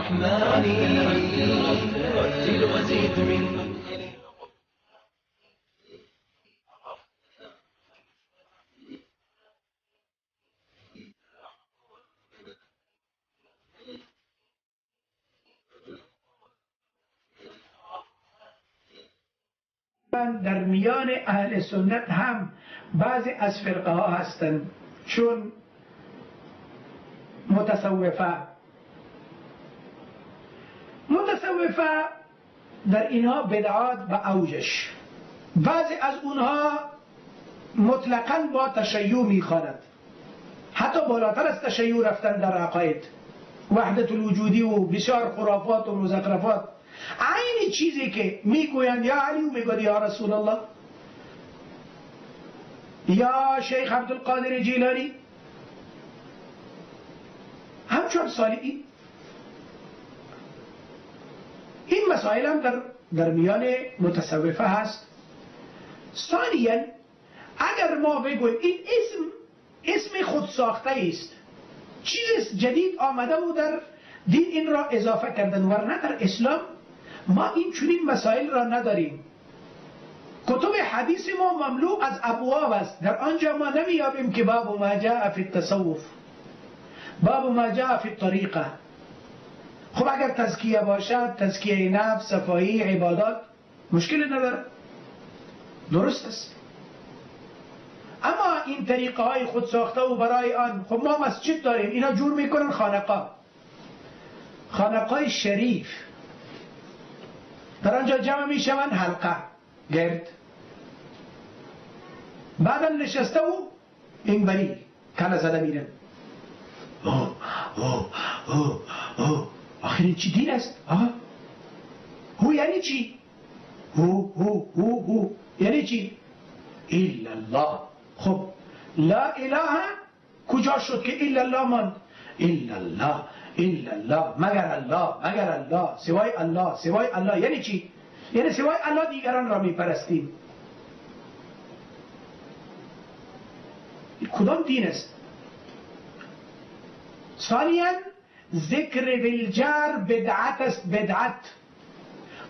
الرحمن. رتل وزيد من در میان اهل سنت هم بعضی از فرقه ها هستند، چون متصوفه در اینها بدعات و اوجش، بعضی از اونها مطلقاً با تشیع میخواند، حتی بالاتر از تشیع رفتن در عقاید وحدت الوجودی و بسیار خرافات و مزخرفات. عین چیزی که میگویند یا علی و میگوید یا رسول الله یا شیخ عبدالقادر جیلانی، همچون سالی این مسائل هم در میان متصوفه هست. ثانیا اگر ما بگوییم این اسم خود ساخته است، چیز جدید آمده و در دین این را اضافه کردن، ورنه در اسلام ما این چنین مسائل را نداریم. کتب حدیث ما مملو از ابواب است، در آنجا ما نمیابیم که باب ما جاء فی التصوف، باب ما جاء فی الطریقه. خب اگر تزکیه باشد، تزکیه نفس، صفایی، عبادات، مشکل نداره، درست است. اما این طریقه های خود ساخته و برای آن، خب ما مسجد داریم، اینا جور میکنن خانقاه، خانقاه شریف، در آنجا جمع میشوند حلقه گرد، بعدا نشسته و این بری کله زده میرن. اوه اوه اوه اوه، آخر این چی دین است؟ آه؟ هو یعنی چی؟ هو هو هو هو یعنی چی؟ الا الله. خب لا اله کجا شد که الا الله ماند؟ الا الله، الا الله، مگر الله، مگر الله، سوای الله، سوای الله. یعنی چی؟ یعنی سوای الله دیگران را میپرستیم. کدام دین است؟ ثانیا ذکر بالجر بدعت است، بدعت.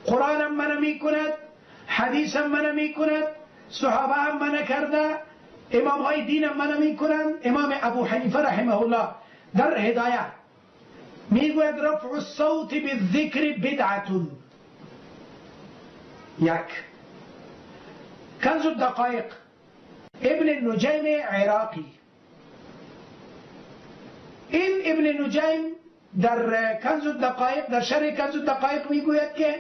قرآن هم منع میکند، حدیث هم منع میکند، صحابه هم منع کرده، امام های دین هم منع میکنند. امام ابو حنیفه رحمه الله در هدایه میگوید رفع الصوت بالذکر بدعت. یک کنز الدقایق ابن نجیم عراقی، این ابن نجیم در کنز الدقایق، در شرح کنز الدقایق میگوید که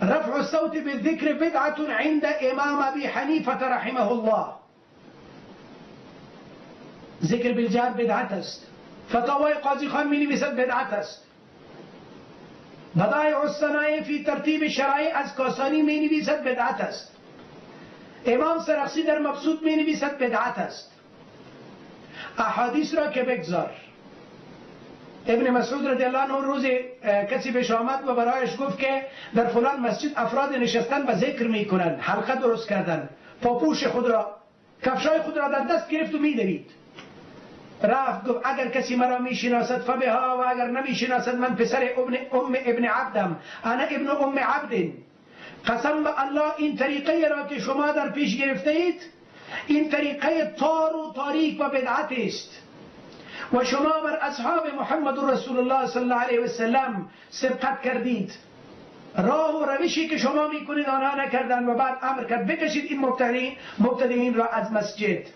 رفع الصوت بالذکر بدعت عند امام ابی حنیفه رحمه الله. ذکر بالجهر بدعت است. فتاوای قاضی خان می نویسد بدعت است. بدایع الصنایع فی ترتیب شرایع از کاسانی می نویسد بدعت است. امام سرخسی در مبسوط می نویسد بدعت است. احادیث را که بگذار. ابن مسعود رضی الله عنه روز کسی پیش آمد و برایش گفت که در فلان مسجد افراد نشستن و ذکر میکنند، حلقه درست کردن، پاپوش خود را، کفشای خود را در دست گرفت و میدوید. رفت گفت اگر کسی مرا میشناسد فبها، و اگر نمیشناسد من پسر ام ابن عبدم، انا ابن ام عبد. قسم به الله این طریقه را که شما در پیش گرفته اید، این طریقه تار و تاریک و بدعت است و شما بر اصحاب محمد رسول الله صلی الله علیه و سلم سبقت کردید. راه و روشی که شما میکنید آنها نکردن. و بعد امر کرد بکشید این مبتدعین را از مسجد.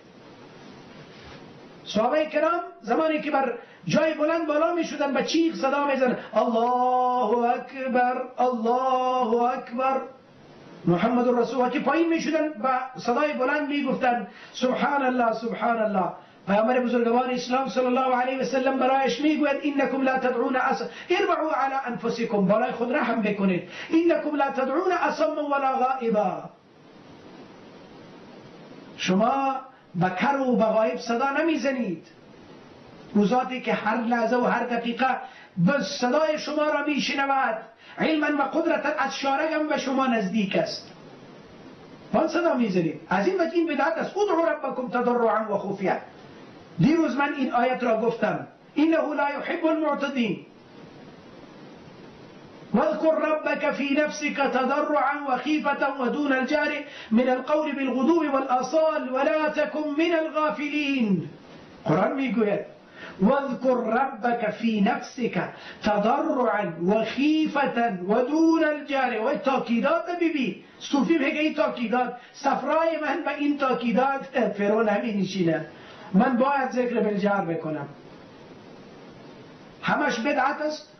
صحابه کرام زمانی که بر جای بلند بالا می شدن به چیغ صدا می زدن الله اکبر الله اکبر محمد رسول الله، که پایین می شدن با صدای بلند می گفتن سبحان الله سبحان الله. پیامبر بزرگوار اسلام صلی الله علیه و سلم برایش میگوید انکم لا تدعون اربعوا علی انفسکم، بالای خود رحم بکنید، انکم لا تدعون اصم ولا غائبا. شما به کر و به غایب صدا نمیزنید. او ذاتی که هر لحظه و هر دقیقه به صدای شما را میشنود، علما و قدرتا از شارگم به شما نزدیک است، وان صدا میزنید. از این وجه این بدعت است. ادعوا ربکم تضرعا و خفیه. دیروز من این آیت را گفتم، انه لا یحب المعتدین. واذكر ربك في نفسك تضرعا وخيفة ودون الجهر من القول بالغدو والآصال ولا تكن من الغافلين. قرآن میگوید واذكر ربك في نفسك تضرعا وخيفة ودون الجهر. و تاکیدات ببین، صوفی میگه این تاکیدات، صفرای من به این تاکیدات فرعون همی نشینه، من باید ذکر بالجهر بکنم. همش بدعت است،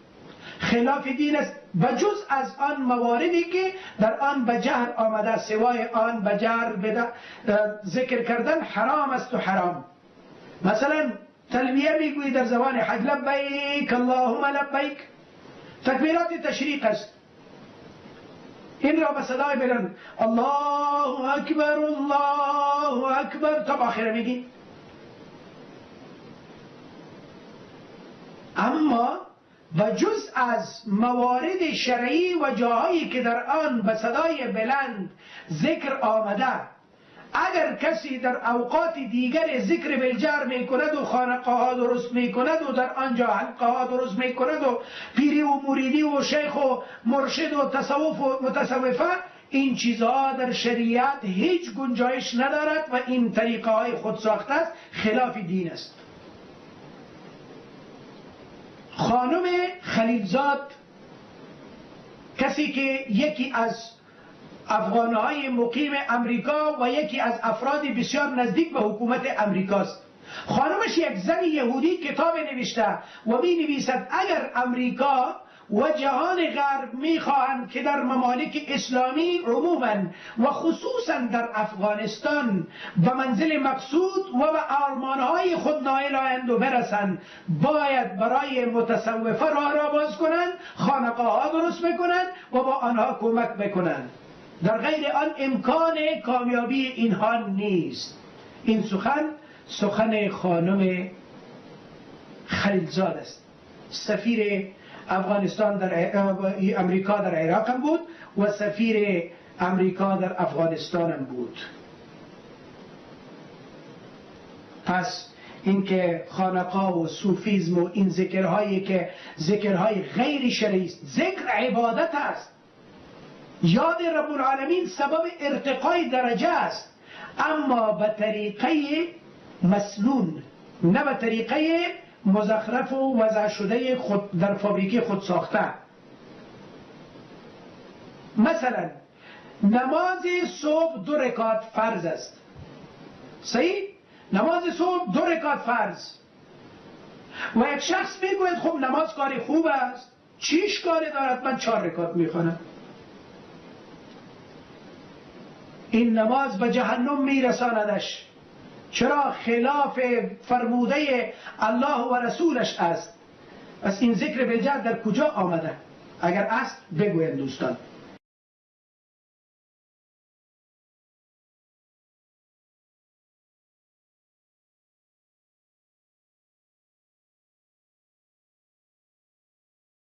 خلاف دین است، بجز از آن مواردی که در آن به جهر آمده، سوای آن به جهر ذکر کردن حرام است و حرام. مثلا تلبیه میگویی در زبان حج لبیک اللهم لبیک، تکبیرات تشریق است، این را به صدای بلند الله اکبر الله اکبر تا آخر میگی. اما و جز از موارد شرعی و جاهایی که در آن به صدای بلند ذکر آمده، اگر کسی در اوقات دیگر ذکر بالجهر می کند و خانقاه ها درست می کند و در آنجا حلقه ها درست می کند و پیری و مریدی و شیخ و مرشد و تصوف و متصوفه، این چیزها در شریعت هیچ گنجایش ندارد و این طریقه های خود ساخته است، خلاف دین است. خانم خلیلزاد، کسی که یکی از افغانهای مقیم امریکا و یکی از افراد بسیار نزدیک به حکومت امریکاست، خانمش یک زن یهودی کتاب نوشته و می نویسد اگر امریکا و جهان غرب می خواهند که در ممالک اسلامی عموما و خصوصا در افغانستان به منزل مقصود و به آرمانهای خود نایل آیند و برسند، باید برای متصوفه راه را باز کنند، خانقاه ها درست بکنند و با آنها کمک بکنند، در غیر آن امکان کامیابی اینها نیست. این سخن سخن خانم خلیلزاد است، سفیر افغانستان در امریکا در عراق هم بود و سفیر امریکا در افغانستان هم بود. پس اینکه خانقاه و صوفیزم و این ذکرهایی که ذکرهای غیر شرعی است، ذکر عبادت است، یاد رب العالمین سبب ارتقای درجه است، اما به طریقه مسنون، نه به طریقه مزخرف و وضع شده خود در فابریکه خود ساخته. مثلا نماز صبح 2 رکعت فرض است، صحیح؟ نماز صبح 2 رکعت فرض، و یک شخص میگوید خب نماز کاری خوب است، چیش کاری دارد، من 4 رکعت میخوانم. این نماز به جهنم میرساندش. چرا؟ خلاف فرموده الله و رسولش است. پس این ذکر بالجهر در کجا آمده؟ اگر است بگویند دوستان.